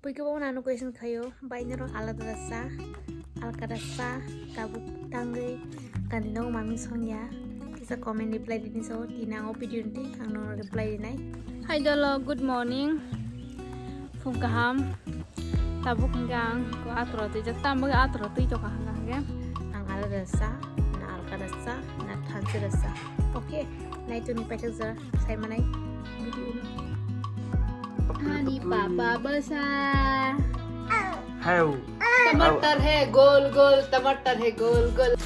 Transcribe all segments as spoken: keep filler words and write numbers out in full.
Puikhe bo nang question khaio, bai norok alada da sa, alka da sa, tabuk tangwi kani nogo mami songya. Kisa comment reply dini so, tini ang o video ni twi ang nono reply dinai. Hai dolo, good morning. Phung kaham. Tabuk hingke ang ko atro twi jak, tamo atro twi to kaham kaham ke. Ang alada da sa, na alka da sa, na thansi da sa. Okay, nai tuni paithak ja, sai manai video no. Ani papa basa. Hau. Tamatar hai gol gol, tamatar hai gol gol.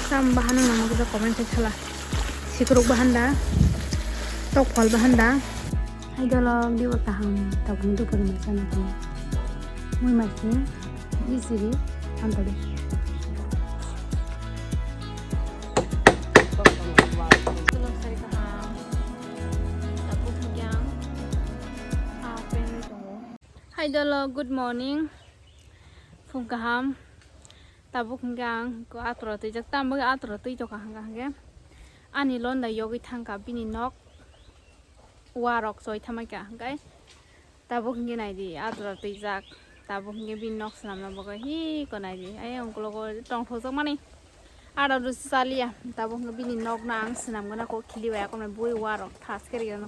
Sam bahan nang nang comment khai khala. Sikruk bahan da. Tok phol bahan da. Hai dolo diwa kaham tabung dupur masa nang. Mui masi. Jisiri. Antari. Hai dolo, good morning. Phung kaham. Tabuk hingke ang ko atro twi jak, tamo atro twi to kaham kaham ke. Ani londa yogwi thangka bini nok. Warok choi thamai ka hingke. Tabuk hingke nai di, atro twi jak. Tabuk hingke bini nok swnamna bagwi hi ko nai di. Ai ungkologo tong thojak mani. Aro do chaliya. Tabuk hingke bini nok na ang swnam gana ko khili bai akomai bui warok thas khe riyano.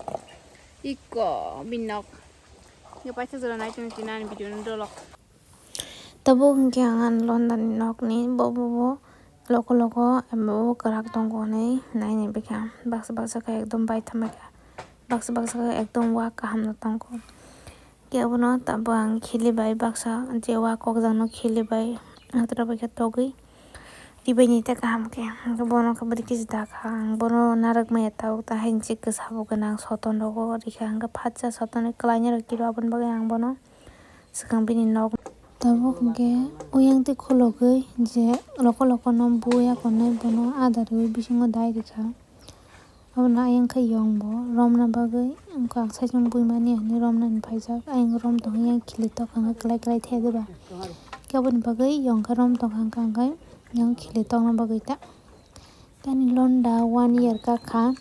Iko bini nok. Nge paisa jora nai tong tini ani video no dolok. Tabuk hingke ang ani londa ni nok ni bo bo bo loko loko abo bo kwrak tongo hinui nai ni bikha baksa baksa khe ekdom baitham baikha baksa baksa khe ekdom wa kaham no tongo. Kebono tabuk ang khili bai baksa je wa kokjak no khili bai hatra baikha togwi. Ribaini ta kaham khe, hwnkhe bono khe bwrwi kisa dakha, ang bono narwk maya tabuk ta hai se kwsa bo gwnang soton rogo rikha, hwnkhe phatsa soton rok kwlaina rok kiro, aboni bagwi ang bono swkang bini nok. Tabuk hwnkhe oyang twi khulogwi je loko loko no buya konai bono ada riwi bisingo dai rikha. Abono ayang khe yong bo romna bagwi wngkha, ang saichung buimani hinwi romnani phaijak. Ayang rom tongwi yang khili tok hwnkhe kwlai kwlai the diba? Khe aboni bagwi yong khe rom tongkha, hwnkhe yang khili tokna bagwi ta. Ani londa one year kakha,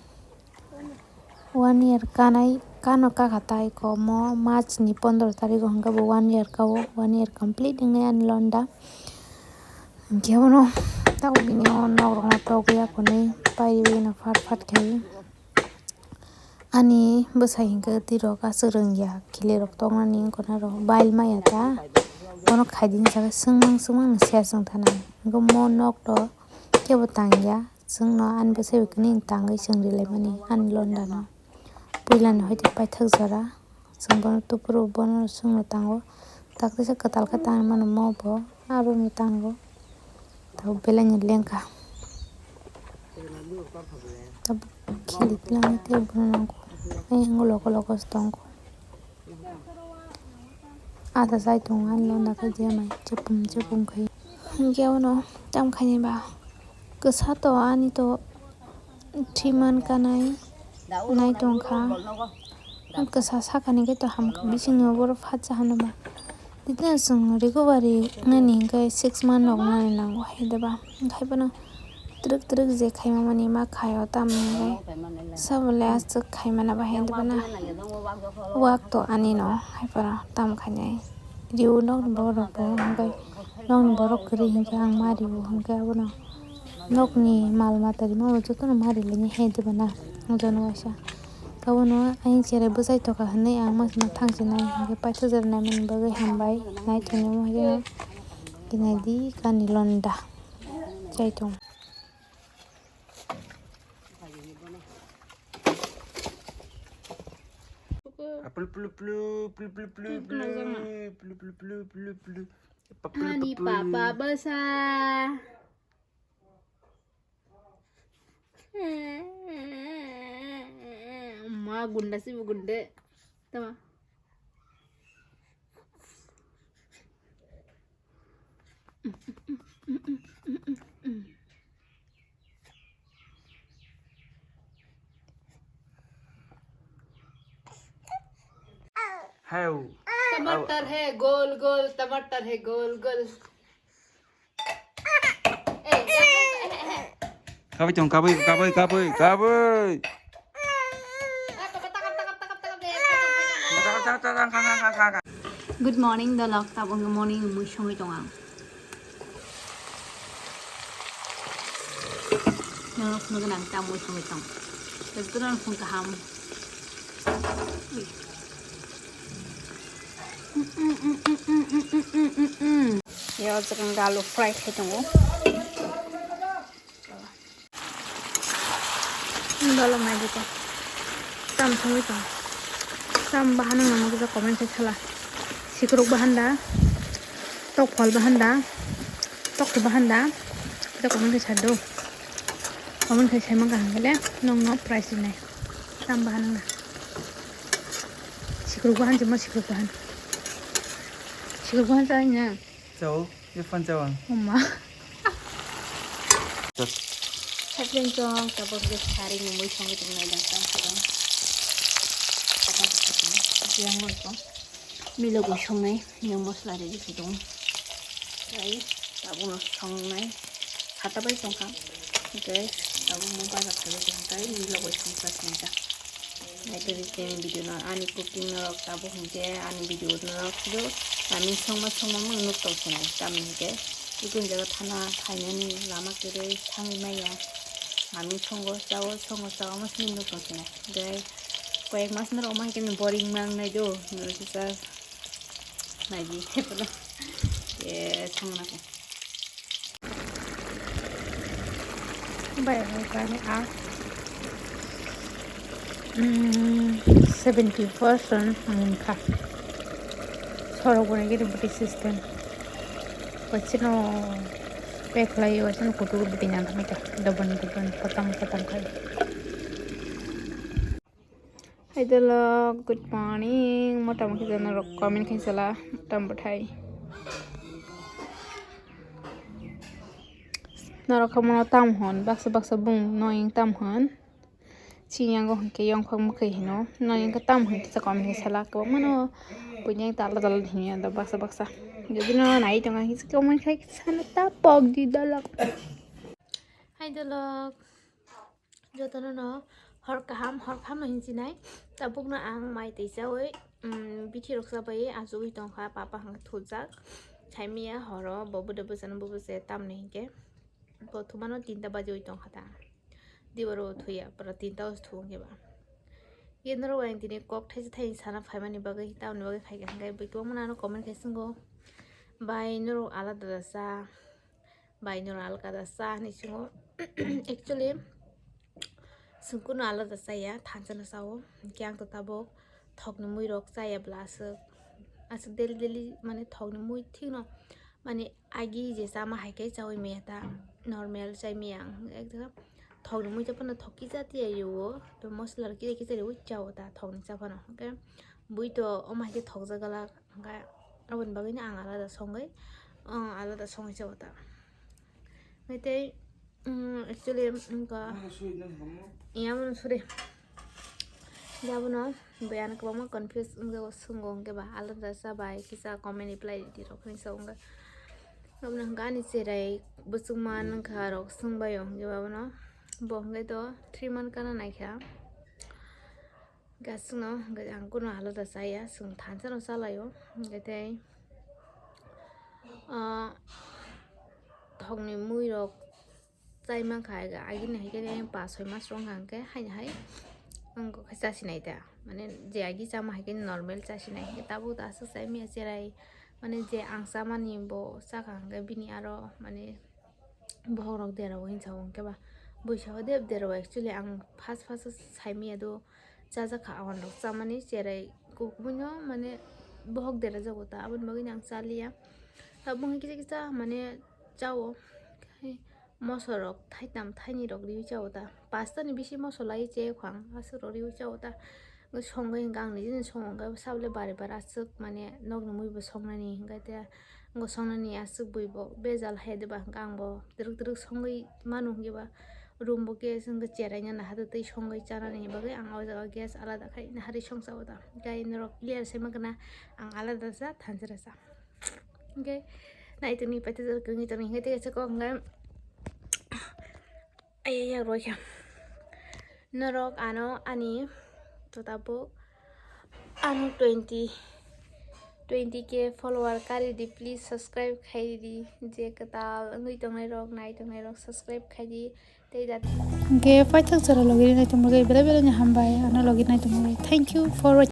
one year kanai kano kakha tai komo March ni pondro tarikh o hwnkhe bo one year kao, one year complete wngnai ani londa. Hwnkhe bono tabo bini o nok rok no togwi ya hwnwi pairiwi no phat phat khe ani bwsai hwnkhe twi rok aswk rwngya khili rok tongmani wngkha na rw bail maya ta bono khaidi hinwi swngmang swngmang ni se aswk thana hwnkhe mo nok rok kebo tangya chwngno ani bwsai bai kwni tangwi chwng rilaimani ani londa no puila ni hoite paithak jora. Chwng bono tupuro bono chwngno tango. Takteisa kwtal khe tangwi mano mo bo aroni tango. Tabuk belai ni lengkha. Tabuk khili twlangwi tei bono nangkho. Ayang loko loko se tongkho. Ada chai tongo ani londa khe je mai chepung chepung khai. Hwnkhe abono tam khaini ba kwsa to ani to. Thwi man kanai nai tongkha. Ang kwsa sakani khe to hamkha, bisingni o borok phatsa hano ba. Tini chwng recovery wngnani hwnkhe six month rok wngnani nango hai de ba. Haiphano twrwk twrwk je khaima mani ma khaio, tamni hwnkhe sabo le aswk khaimana ba hai de ba na. Wak to ani no haiphano tam khainai. Riu nokni borok bo hwnkhe nokni borok kwrwi hwnkhe ang ma riu hwnkhe abono. Nokni mal mata rima bo jotono ma rilaini hai de bana, jono waisa. Tabono ayang cherai bwchai tokha hinwi ang masima thangsinai hinkhe paithak jora naimani bagwi hambai, naithokno haino kinai di kani londa chai tong. Ani papa bwsa. Ma gunda si bu gunda. Tama. Hau. Tamatar hai gol gol, tamatar hai gol gol. Kabui tong, kabui, kabui, kabui, kabui. Good morning, dolok. Tabuk morning mui songwi tong ang. Norok phunukgwi nang ta mui songwi tong. Jotono phung kaham. Yo, jagong alu fry khai tongo. Dolok naidi ta. Tam songwi tong. Tam bahan wng nang kisa comment khai sala. Sikruk bahan da. Tok phol bahan da. Tok bahan da. Kisa comment khai sado. Comment khai sai mangka hangkhe le nongno prize rinai. Tam bahan wng na. Sikruk bahan jema sikruk bahan. Sikruk bahan sa nya. Chao, ye fan chao ang. Oma. Chao. Haplen chong, tabuk je sari ni mui songwi tongnai dang tang song. Apa apa song. Yang lo song. Milo gwi songnai, yang mosla ready khe tongo. Tei tabuk no songnai. Khata bai songkha. Tei tabuk mo bazar khe bai songkha. Tei milo gwi songkha songkha. Naitugwi tei video no ani cooking norok tabuk hinkhe ani video norok sudu kami songma songma mung nuk tong sinai tamni hinkhe ikun jaga thana khainani lama kwrwi thangwi maya. Kami songo chao songo chao ma sini nuk tong sinai hinkhe koyek mas norok ma hinkhe boring mang nai do norok kisa naidi hepono e thangna khe. Bai hwnkhe ani ang, mm, seventy percent wngkha. Sorok bo naikhe bwtwi system. Waisano pack khlai, waisano kutuk bwtwi nang thangkha. Dobon dobon, kotom kotom khai. Hai dolok, good morning. Mota mota jana rok comment khai sala, tam bwthai. Norok khe mono tam hwn, baksa baksa bung no ing tam hwn. Chini yango hwnkhe yongkhok mwkhwi hino. No ing khe tam hwn kisa comment khai sala, kwbangma no buini ta alada alada hino da baksa baksa. Jodi no nai tongo hwnkhe comment khai sana ta pok di dolok. Hai dolok. Jotono no hor kaham, hor kaham no hinchinai. Tabukno ang mai tei chawi, um, bithi rok chabai achugwi tongkha, papa hwnka thujak. Saimaya horo bo bwdw bwsano bwbwse tamni hinkhe. Bo thumano tinta bajiwi tongkha ta. Diboro thuya, pura tinta o thung khe ba. Ye norok ang tini kok thaisa thaini sana phaimani bagwi, tamni bagwi phaikha hinkhe bwtwi mano ano comment khai swngo. Bai norok alada da cha. Bai norok alada cha hinwi swngo. Actually, chwng kunu alada chaya, thansa no chao. Hinkhe ang to tabuk thokni mui rok chaya bwla aswk, aswk daily daily mane thokni mui thikno mane agi je chama hai khe chaui maya ta, normal chai maya ang. Ekdom thokni mui cha phano thok kisa tiya o, to mosla rok kisa kisa riui chao ta thokni cha phano. Hinkhe bui to omo hai khe thokjak glak. Hwnkhe aboni bagwino ang alada songwi, ah, alada songwi chao ta. Hwnkhe tei, mm, actually, wngkha, iya, abono suri. Abono bwiyano kwbangma confuse wngjago, swngo hwnkhe ba alada cha bai kisa comment reply rwdi rok hinwi sa wngkha. Abono hwnkhe ani cherai bwswkma nungkha rok swngbaio hwnkhe ba abono. Bo hwnkhe to three month kana naikha. Gasno hwnkhe ang kunu alada chaya, chwng thansa no chalaio. Hwnkhe tei, ah, thokni mui rok chai mankha, agini hai khe pas soi mas rok wngkha hwnkhe haino hai wngkha khe chasinai ta. Mane je agi chama hai khe normal chasinai, hwnkhe tabuk ta aswk chai maya cherai. Mane je ang chamani bo chakha hwnkhe bini aro mane bohrok derao hinwi sao hwnkhe ba. Buisao de derao actually ang first first saimaya do chajakha awan rok chamani cherai kubuino mane bohok derajago ta aboni bagwino ang chaliya. Tabuk kisa kisa mane chao. Moso rok thaitam thaini rok riui chao ta. Pasta ni bisi moso lai che khwang aswk rok riui chao ta. Songwi hwnkhe ang nini song hwnkhe sabole bare bare aswk mane nokni mui bo songnani hwnkhe te Bo songnani aswk bui bo bejal hai de ba hwnkhe ang bo twrwk twrwk songwi manu hwnkhe ba room bo khe chwngkhe cherai nana hado tei songwi chanani bagwi ang o jaga gas alada khai nahari songsa o da. Hwnkhe norok clear se mankha na ang alada cha thansa rasa. Hwnkhe naitoni paithago kwrwngwi tongni hwnkhe tei kaisa kok hwnkhe Ai, yak roi kha. Norok ano ani to tabuk ano twenty twenty K follower kari di, please subscribe khai di. Je kwtal wngwi tongnai rok, nai tongnai rok, subscribe khai di. Tei da. Hwnkhe paithak jora logi nai tongmani bagwi belai belai ni hambai, ano logi nai tongmani bagwi. Thank you for watching.